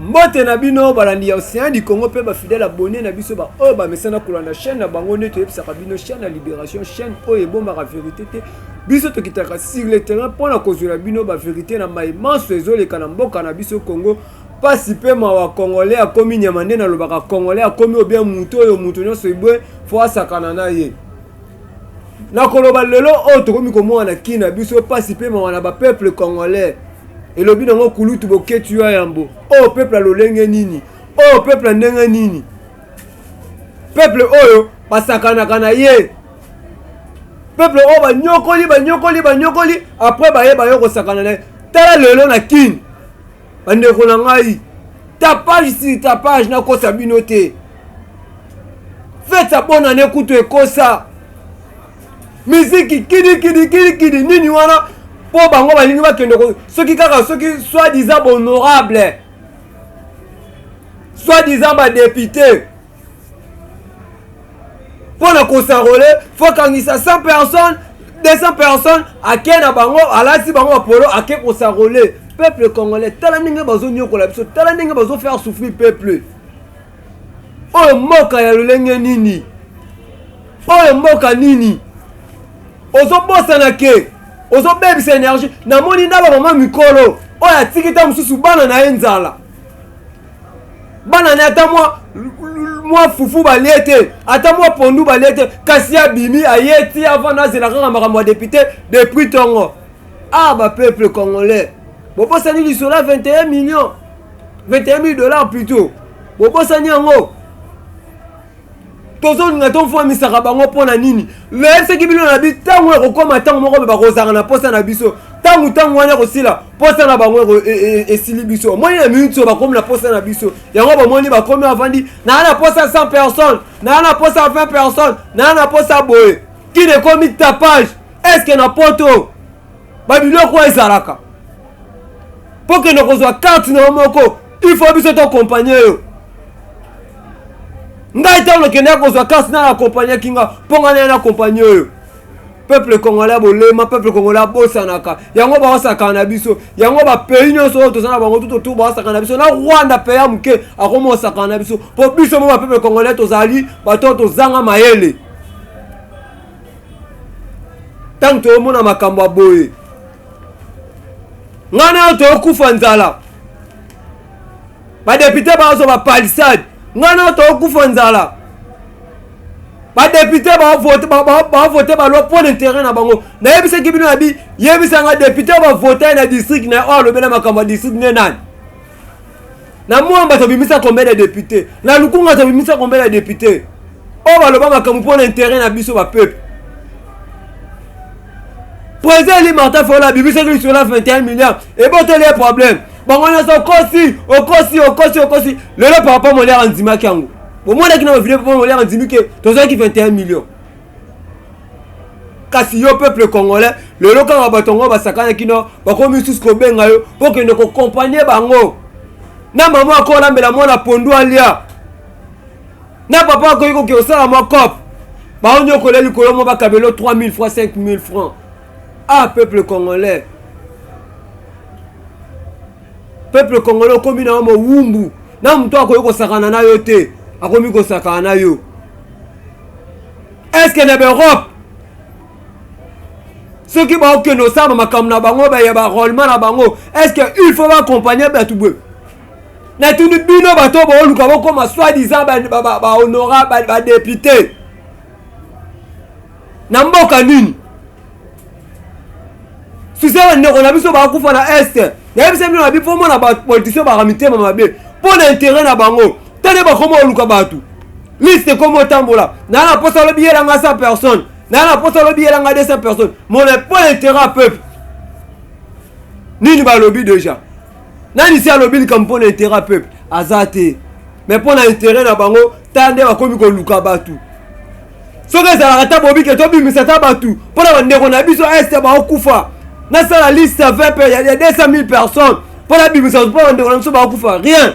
Mbote na bino balandi ya Ocean du Congo mpe ba fidèle abonné na biso ba oyo bamesana kolanda chaîne na bango nde toyebisaka bino chaîne ya libération, chaîne oyo ebombaka vérité te. Biso tokitaka sur le terrain mpo na kozwela bino ba vérité na mai manso ezoleka na mboka na biso Congo. Pasi mpe mawa, congolais akomi nyama, nde nalobaka congolais akomi obien moto oyo moto nyonso ebwe fo asakana na ye. Nakoloba lelo oyo tokomi komona na kina biso pasi mpe mawa na ba peuple congolais. Elobi nango kulutu Boketshu ya yambo, oyo peuple ya lolenge nini? Oyo peuple ya ndenge nini? Peuple oyo basakanaka na ye, peuple oyo banyokoli banyokoli banyokoli, après baye bayo kosakana na ye. Tala lelo na Kin, bandeko na ngai, tapage sur tapage, nakosa bino te, fete ya bonne année kutu ekosa miziki kidi kidi kidi kidi nini wana, mpo bango balingi bakende soki kaka soki soit disant honorable, soit disant badéputé, mpo na kosarole fo kangisa 100 personnes, 200 personnes, ake na bango, alati bango bapolo, ake kosarole. Peuple congolais, tala ndenge bazonyokola biso, tala ndenge bazofaire souffrir peuple oyo. Mboka ya lolenge nini oyo? Mboka nini ozobosana ke ozobebisa énergie? Namoni na bamama mikolo oyo atiki ta mosusu bana na ye nzala, bana na ye ata mwa fufu balie te, ata mwa pondu balie te, kasi abimi aye ti avanda, azela kaka makambo ya député depuis ntongo. Ah, bapeuple congolais, bobosani lisolo ya 21 millions, 21 000 $ plutôt, bobosani yango. Tozolinga tofamisaka bango mpo na nini? Loyebisaki bino na bi ntango ekokóma, ntango moko mpe bakozanga na posa na biso. Ntango wana ekosila, posa na bango esili. Biso omoni na minute oyo bakomi na posa na biso yango, bamoni bakomi avandi naa na posa 100 personnes, naa na posa 20 personnes, naa na posa boye. Kini ekomi tapage. Est-ce na poto babiloko oyo ezalaka mpo kende kozwa carte na yo moko, il faut biso toaccompagner yo? Ngai ntango nakendaki kozwa carte, na accompagnaki nga mpo ngai naya na accompagner oyo. Peuple congolais bolema, peuple congolais abosanaka yango, baosakana na biso yango. Bapays nyonso oyo toza na bango tout autour baosakana na biso. Na Rwanda, pays ya moke, akoma osakana na biso, mpo biso mo bapeuple congolais tozali bato oyo tozanga mayele. Ntango toyomona makambo ya boye, ngai na yo toyokufa nzala, badéputé bazwa bapalisade. Ngai na yo toyokufa nzala, badéputé bavote baloi mpo na intérêt na bango. Nayebisaki bino, yabi yebisanga député oyo bavote na district na oyo alobela makambo ya district nde nani? Na Mwamba tobimisa combien de député? Na Lukunga tobimisa combien de député oyo baloba makambo mpo na intérêt na biso bapeuple? Président élu Martin Fayulu abimisaki lisolo ya 21 milliards, eboteli ye problème. Bango nyonso: okosi, okosi, okosi, okosi. Lelo papa Molière andimaki yango, bomonaki na bavideo, papa Molière andimi ke tozwaki 21 millions. Kasi yo peuple congolais, lelo kaka bato yango basakanaki no, bakomi lisusu kobenga yo mpo okende koaccompagner bango. Na mama akolambela mwana pondu alia, na papa akoki koke kosala mwa cope, baonyokola likolo mwa bakabelo 3000 francs, 5000 francs. Ah, peuple congolais, peuple congolais, okomi na yo mowumbu na moto akoki kosakana na yo te, akomi kosakana na yo. Est-ce na baEurope, soki baokende osala makambo na bango ya barôlement na bango, est ce que il faut baaccompagner bato boye? Natuni bino bato booluka bokóma soi-disant bahonorable, badéputé, na mboka nini? Susi ya bandeko na biso bakufa na Est. Nayebisa bino na bi mpo mona bapoliticien baka mitema mabe mpo na intérêt na bango. Tane bakoma oluka bato, liste ekoma otambola. Naa na posa alobi yelanga 100 personnes, naa na posa alobi yelanga 200 personnes. Mona, mpo na intérêt ya peuple nini balobi déjà? Nani si alobi likambo mpo na intérêt ya peuple? Aza te. Mais mpo na intérêt na bango, ta nde bakomi koluka bato. Soki ezalaka ata bobike, tobimisa ata bato mpo na bandeko na biso Est baokufa, nasala liste ya 20 ya 200 000 personnes mpo nabimisa mpo bandeko na biso baokufa, rien.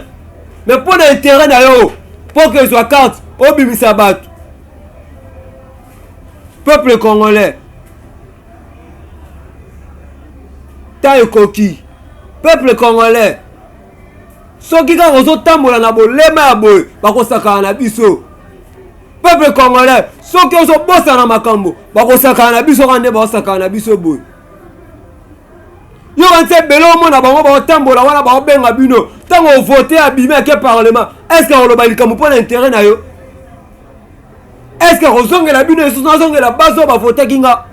Mais mpo na intérêt na yo, mpo ke ezwa carte, obimisa bato. Peuple congolais, ta ekoki. Peuple congolais. Soki kaka ozotambola na bolema ya boye, bakosakana na biso. Peuple congolais, soki ozobosana makambo, bakosakana na biso kaka nde bakosakana na biso boye. Yo kanisi ebele omona bango baotambola wana baobenga bino ntango ovote abimi ake parlement, est ce que akoloba likambo mpo na intérêt na yo? Est ce que akozongela bino lisusu? Nazongela base oyo bavotaki nga.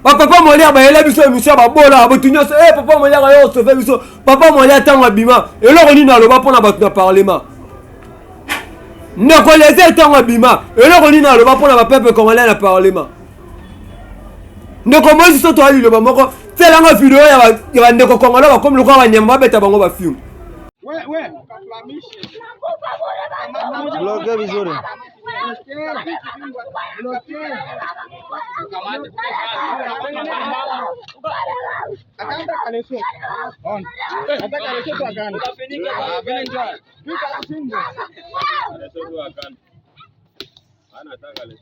Bapapa Molière bayela biso émission ya babola bato nyonso. E papa Molière ayo osauve biso. Papa Molière ntango abima, eloko nini aloba mpo na bato na parlement? Ndeko Lezer ntango abima, eloko nini aloba mpo na bapeuple congolais na parlement? Ndeko Moïse, so toya liloba moko, tielanga video ya bandeko congolais bakomi lokola banyama, babeta bango bafilme. Bloque vizuri.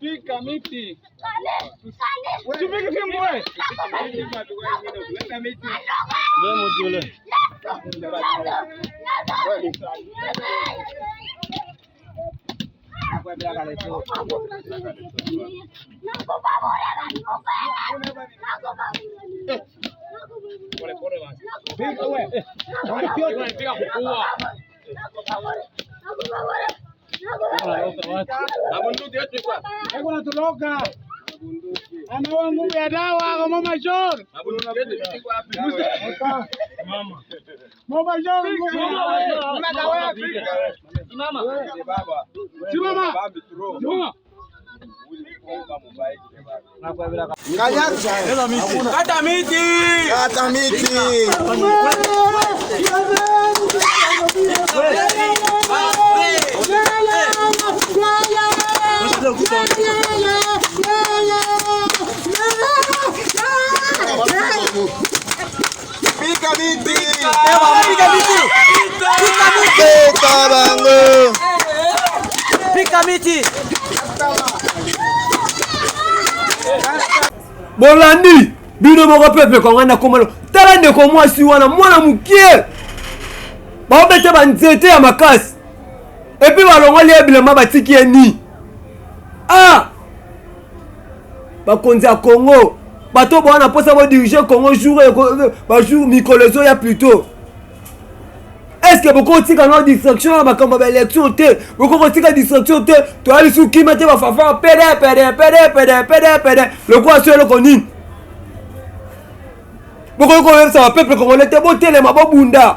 Pika miti. Usipike fimbo wewe. Ndio mti ule. Pika wewe. Eko natoroka. Anawa nguvu ya dawa kwa mama John. Mama John nguvu ya dawa. Simama. Simama. Kata miti! Kata miti. Pika miti. Pika miti! Pika bango. Pika miti! Bolandi bino moko peuple konga na komalo. Tala ndeko mwasi wana, mwana mokie, baobeta banzete ya makasi et puis balongoli ye bilamba, batiki ye ni. Ah, bakonzi ya Congo, bato bowana mposa bodirige Congo jour bajour mikolo ezoya plutôt, est ce que bokotika no distraction na makambo ya baélection te? Bokokotika distraction te? Toya lisusu kima te, bafafa pede pede pede pede pede pede lokola so eloko nini. Bokoki koyebisa bapeuple congolais te botelema, bobunda,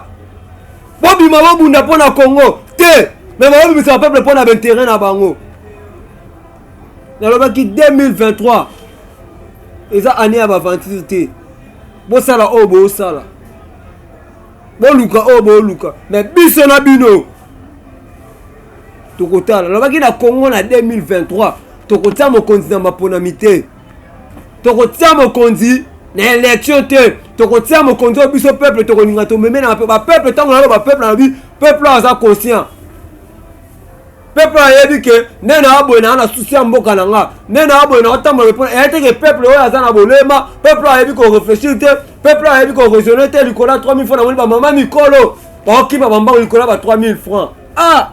bobima, bobunda mpo na Congo te, mais babimisa bapeuple mpo na baintérêt na bango. Nalobaki 2023 eza année ya baaventure te. Bosala oyo bosala, boluka oyo boluka, mais biso na bino tokotala. Nalobaki na Congo na 2023 tokotia mokonzi na maponami te, tokotia mokonzi na élection te, tokotia mokonzi oyo biso peuple tokolinga tomeme na bapeuple. Ntango naloba peuple, nalobi peuple oyo aza conscient, peuple ayebi ke nde na boye naa na souci ya mboka na nga, nde na boye na otambola mpona eya teke. Peuple oyo aza na bolema, peuple oyo ayebi korefléchir te, peuple oyo ayebi koraisonner te. Likolo ya 3000 francs, namoni bamama mikolo baokima bambango likolo ya ba 3000 francs. Ah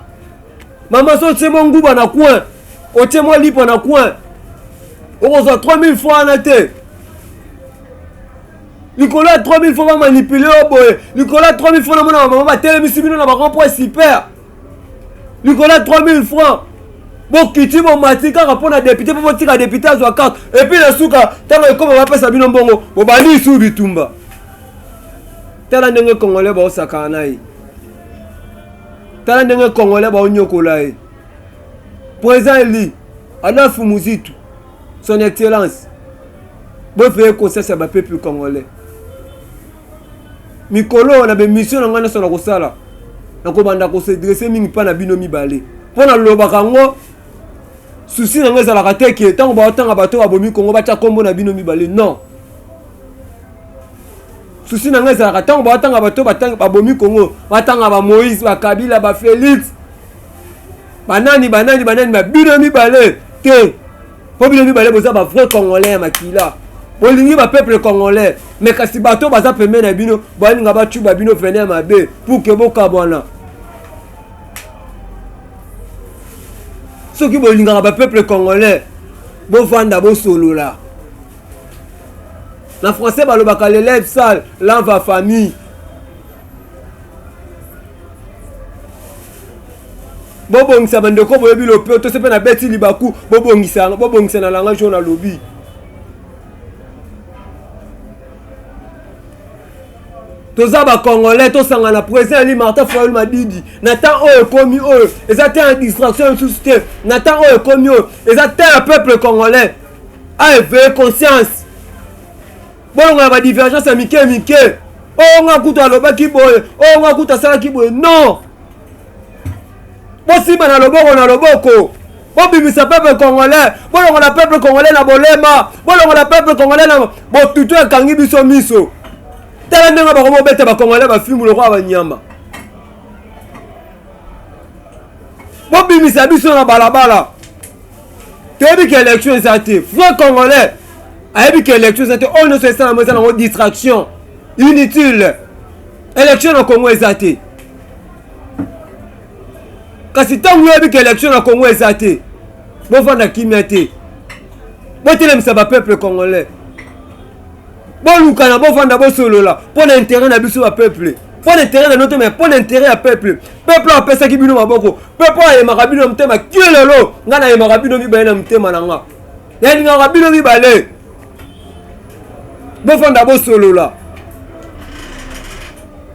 mama, so otie mwa nguba na coin, otie mwa lipa na coin, okozwa 3000 francs wana te. Likolo ya 3000 francs bamanipule yo boye. Likolo ya 3000 francs, namona bamama batelemisi bino na barond point super. Likolo ya 3000 francs, bokiti bomati kaka mpo na député, mpo botika député azwa carte. Et puis na suka, ntango ekoma bapesa bino mbongo, bobandi lisusu bitumba. Tala ndenge congolais baosakana na ye, tala ndenge congolais baonyokola ye. Président élu Adolphe Muzitu, son excellence, boéveiller conscience ya bapeuple congolais. Mikolo na bemission na ngai nyonso na kosala, nakobanda kosedresse mingi mpa na bino mibale, mpo nalobaka yango. Souci na ngai ezalaka te ke ntango baotanga bato babomi Kongo, batya nkombo na bino mibale. Non, souci na ngai ezalaka ntango baotanga bato babomi Kongo, batanga bamoïse, bakabila, bafélix, banani banani banani, babino mibale te, mpo bino mibale boza bavrai congolais ya makila. Bolingi ba peuple congolais, mais kasi bato baza pembeni na bino balinga bacuba bino venin mabe pour que bokabwana. Soki bolingaka ba peuple congolais, bovanda bosolola. Na français balobaka l'élève sale lave à famille. Bobongisa bandeko, boyebi lope to se mpe nabeti libaku, bobongisa, bobongisa na langage oyo nalobi. Toza bacongolais, tosangana. Président eli Martin Fayulu Madidi, na temps oyo ekomi oyo eza te ya distraction lisusu te. Na temps oyo ekomi oyo eza te ya peuple congolais a éveille conscience. Bolongola badivergence ya mike mike. Oyo nga kutu alobaki boye, oyo nga kutu asalaki boye. Non, bosimba na loboko na loboko, bobimisa peuple congolais, bolongola peuple congolais na bolema, bolongola peuple congolais na botutu ekangi biso miso. Tala ndenge bakomobeta bacongolais bafimbu lokola banyama. Bobimisa biso na balabala. Toyebi ke élection eza te. Vrai congolais ayebi ke élection eza te. Oyo nyonso esalama eza nango distraction inutile. Élection na Congo eza te. Kasi ntango oyebi ke élection na Congo eza te, bovanda kimia te, botelemisa bapeuple congolais, bolukana, bovanda, bosolola mpo na intérêt na biso bapeuple, mpo na intérêt na bino te, mais mpo na intérêt ya peuple. Peuple oyo apesaki bino maboko, peuple oyo ayemaka bino na motema ki lelo. Ngai nayemaka bino mibale na motema na nga, nalingaka bino mibale. Bovanda, bosolola,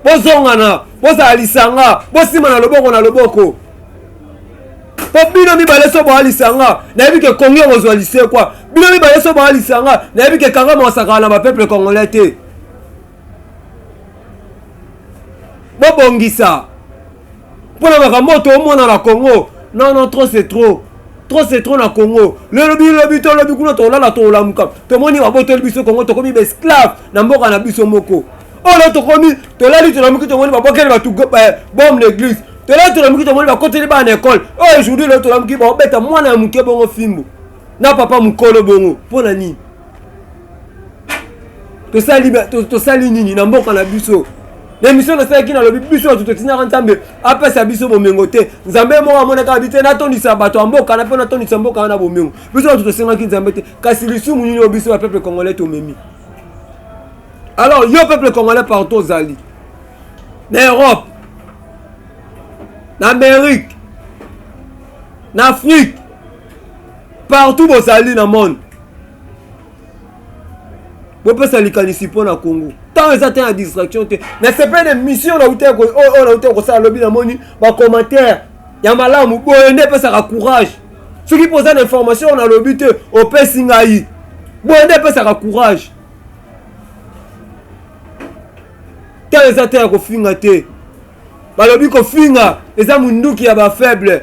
bozongana, bozala lisanga, bosima na loboko na loboko, mpo bino mibale so boya lisanga, nayebi ke Kongo ekozwa lisekwa. Bino mibale so boya lisanga, nayebi ke Kagame asakaka na bapeuple congolais te. Bobongisa mpona makambo oyo toomona na Congo. Non, non, trop c'est trop, trop c'est trop na Congo. Lelo bilobi tolobi kuna, tolala, tolamuka, tomoni babotoli biso Congo, tokomi baesclave na mboka na biso moko. Oyo tokomi, tolali, tolamuki, tomoni babwakeli bato bombe na église. Tolali, tolamuki, tomoni bakoteli bana na ekole. Oyo aujourd'hui lelo tolamuki, baobeta mwana ya moke bongo fimbo na papa mokolo bongo. Mpo na nini? Tosali nini na mboka na biso? Na émission nasalaki, nalobi biso bato totindaka Nzambe apesa biso bomengo te. Nzambe moko amonaka bi te natondisa bato ya mboka na mpe natondisa mboka wana bomengo. Biso bato tosengaki Nzambe te. Kasi lisumu nini oyo biso bapeuple congolais tomemi? Alors yo peuple congolais partout ozali, na Europe, na Amérique, na Afrique, partout bozali na monde, bopesa likanisi mpo na Congo. Ntango eza te na distraction te. Nasepeli na émission oyo nauti kosala lobi. Namoni bacommentaire ya malamu. Boye nde epesaka courage. Soki mpo oza na information oyo nalobi te, opesi ngai. Boye nde epesaka courage. Ntango eza te ya kofinga te. Balobi kofinga eza munduki ya bafaible.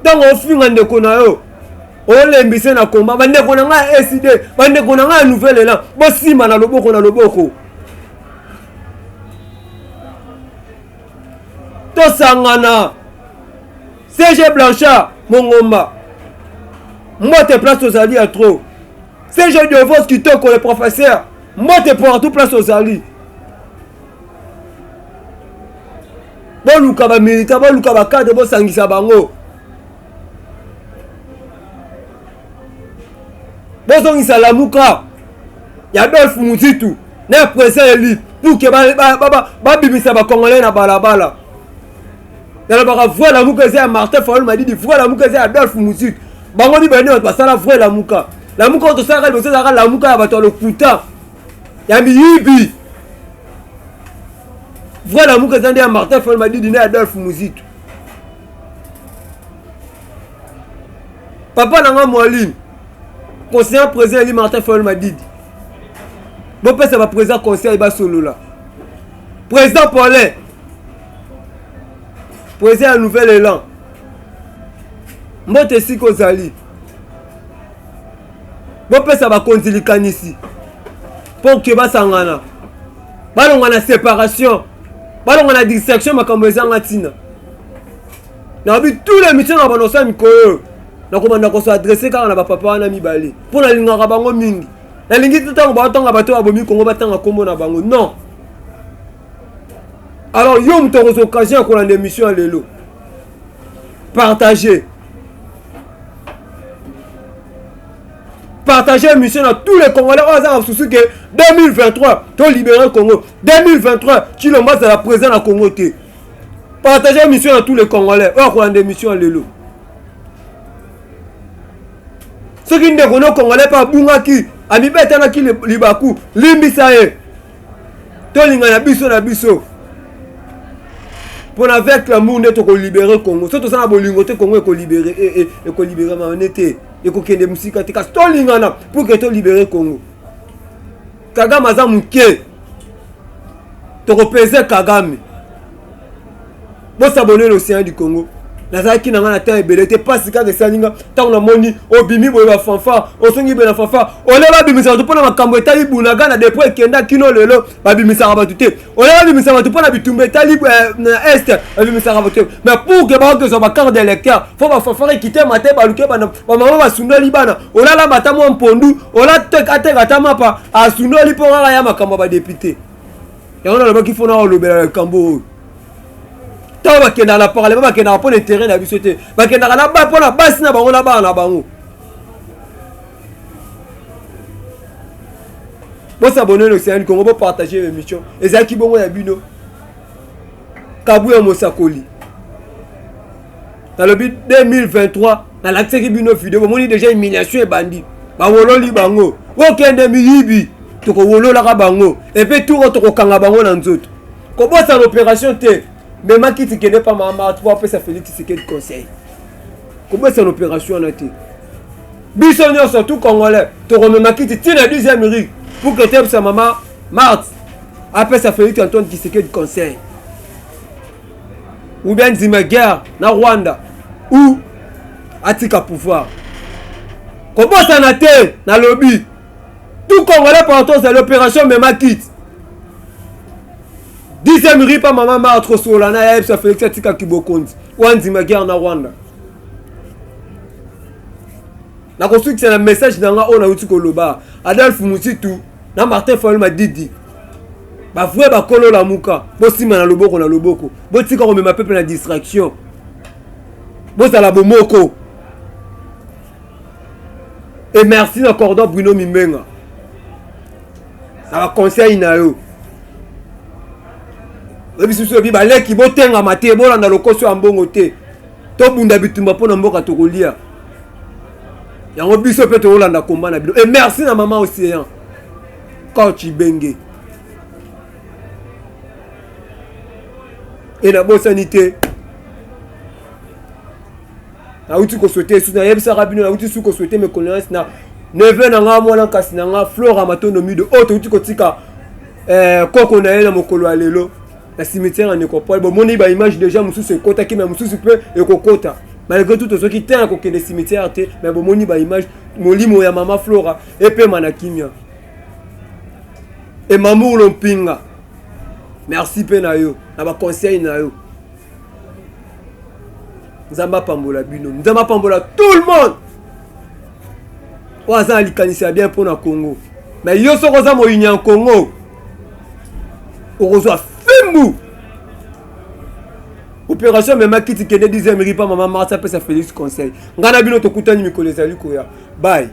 Ntango ofinga ndeko na yo, olembise na komba. Bandeko na ngai ya ECiDé, bandeko na ngai ya Nouvel Élan, bosimba na loboko na loboko, tosangana. CG Blanchard Mongomba, mbote place ozali ya trop. CG Devos Kitoko, le professeur, mbote partout place ozali. Boluka bamilitaire, boluka bacadre, bosangisa bango, bozongisa Lamuka ya Adolphe Muzitu na président élu pour ke babimisa bacongolais na balabala. Nalobaka vrai Lamuka eza ya Martin Fayulu Madidi, vrai Lamuka eza ya Adolphe Muzitu. Bango mibale nde bato basala vrai Lamuka. Lamuka oyo tosalaka liboso ezalaka Lamuka ya bato ya lokuta, ya miyibi. Vrai Lamuka eza nde ya Martin Fayulu Madidi na ya Adolphe Muzitu. Papa na nga Mwaline, conseiller président élu Martin Fayulu Madidi, bopesa baprésident conseil, basolola. Président Paulin, président ya Nouvel Élan, mbote esika ozali. Bopesa bakonzi likanisi mpo ke basangana, balonga na séparation, balonga na distraction, makambo ezanga ntina. Nayebi tous les missions na banda kosala mikolo oyo, nakobanda koso adresse kaka na bapapa wana mibale mpo nalingaka bango mingi. Nalingi te ntango baotanga bato babomi Congo batanga nkombo na bango. Non. Alors yo moto okozwa occasion ya kolanda émission ya lelo, partager. Partager émission na tous les Congolais oyo aza na souci que 2023 to libérer Congo, 2023 Tshilombo azala président na Congo te. Partager émission na tous les Congolais oyo akolanda émission ya lelo. Soki ndeko no Congolais mpe abungaki, amibetanaki libaku, limbisa ye. Tolingana biso na biso mpona avec l'amour nde tokolibere Congo. Soki toza na bolingo te, Congo ekolibere ekolibere mane te, ekokende mosika te. Kasi tolingana pour que tolibere Congo. Kagame aza moke, tokopese Kagame. Bosabone l'Océan du Congo. Nazalaki na ngai na temps ebele te, mpasi kaka esali nga ntango namoni obimi boye bafanfare, osongi boye na fanfare. Ole babimisaka bato mpona makambo etali Bunagana depuis ekenda kino lelo, babimisaka bato te. Ole babimisaka bato mpona bitumba etali na Est, babimisaka bato te. Mais pour que baokezwa bacarte d'électeur, faut bafanfare ekite mate, baluke bana bamama basundoli bana, olalamba ata mwa mpondu, ola ateka ata mapa, asundoli mpo kaka ya makambo ya badepute. Yango nalobaki fo na olobela likambo oyo. Ntango bakendaka na parlement, bakendaka mpo na intérêt na biso te, bakendaka na ba mpo na basi na bango na bana na bango. Bosabone na Océan Congo, bopartage émission. Ezalaki bongo ya bino Kabuya Mosakoli. Nalobi 2023 nalakisaki bino video, bomoni déjà humiliation ebandi, bawololi bango, okende miyibi, tokowololaka bango epe tour tokokanga bango na nzoto. Kobosana opération te, mema kiti kende pa mama po apesa Félix Tshisekedi conseil. Kobosana opération wana te. Biso nyonso tout Congolais tokomema kiti ntina 10e rue pour que tebisa mama Marthe apesa Félix Antoine Tshisekedi conseil, ou bien ndima guerre na Rwanda ou atika pouvoir. Kobosana te, nalobi tout Congolais partout ozali, opération mema kiti 10e rue pa mama Marthe kosola na yayebisa Félix atika kibokonzi oyo andima guerre na Rwanda. Nakosukisa na message na nga oyo nauti koloba. Adolphe Muzito na Martin Fayulu Madidi, bavrai bakolo lamuka, bosimba na loboko na loboko, botika komema peuple na distraction, bozala bomoko. Et merci na cordon Bruno Mimbenga na baconseil na yo. Oyebisi biso, oyebi baleki, botengama te, bolanda lokoso ya mbongo te, tobunda bitumba mpo na mboka tokolia yango. Biso mpe tokolanda komba na bino. Et merci na mama Océan Coach Ibenge. E nabosani te, nauti kosouhaiter susu, nayebisaka bino, nauti su kosouhaiter mes condoléances na neveu na nga, mwana nkasi na nga, Flora Matondo Mido, oyo touti kotika koko na ye na mokolo ya lelo na cimetière ya Nécropole. Bomoni baimage déjà, mosusu ekotaki, mais mosusu mpe ekokota. Malgré tout, tozoki te ya kokende cimetière te, mais bomoni baimage. Molimo ya mama Flora epema na kimia. E Mamour Lompinga, merci mpe na yo na baconseil na yo. Nzambe apambola bino, Nzambe apambola tout le monde oyo aza na likanisi ya bien mpo na Congo. Mais yo soki oza moyini ya Congo, okozwa fimbu. Opération mema kiti kende 10e rue pa mama Marthe apesa Félix conseil. Ngai na bino tokutani mikolo ezali koya. Bye.